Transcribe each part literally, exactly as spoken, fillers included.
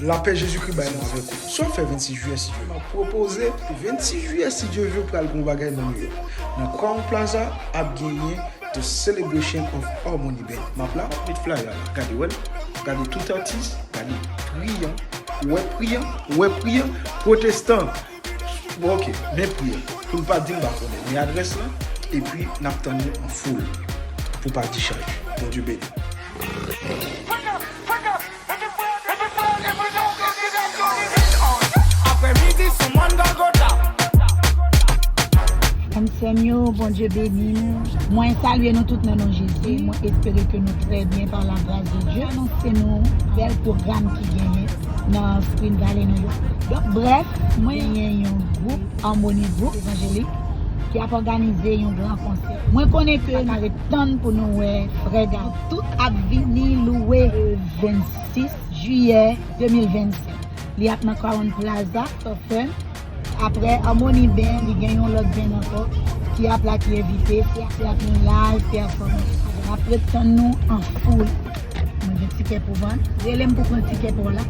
Lapè Jezikri bay mwen avèk ou. Sa w ap fè vennsis jiyè, si Dye vle? M ap pwopoze, vennsis jiyè, si Dye vle, pral gen yon bagay nan New York. Nan Crowne Plaza, ap genyen The Celebration of Harmony Band. M ap la, m ap met flyer la. Gade, wè l. Gade tout atis, gade pri an. Ou wè pri an? Ou wè pri an? Pwotestan. Bon, ok, men pri an. Pou l pa di m pa konnen. Men adrès la, epi n ap tann nou an foul. Pou pa dichaj. Bondye beni. Frè m, sè m yo, Bondye beni nou. Mwen salye nou tout nan non Jezi. Mwen espere ke nou trè byen pa la gras de Dye. Anonse nou bèl pwogram ki genyen nan Spring Valley, New York. Donk, brèf, mwen genyen yon gwoup, Harmony Group Evanjelik, ki ap òganize yon gran konsè. Mwen konnen ke nou pa ka ret tann pou nou wè frè Gabe. Tout ap vini louwe le vennsis jiyè de mil vennsenk. Li ap nan Crowne Plaza, Southern. Apre Harmony Band, li gen yon lòt band ankò ki ap la, ki envite, se ap yon live performance. N ap ret tann nou an foul. Mwen gen tikè pou vann. Rele m pou pran tikè pa w la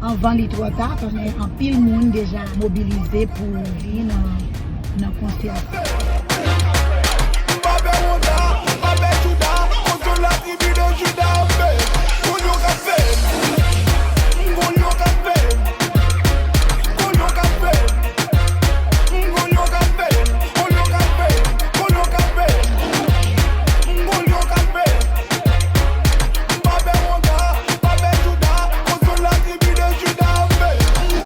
anvan li twò ta, paske anpil moun deja mobilize pou vin nan, nan konsè a.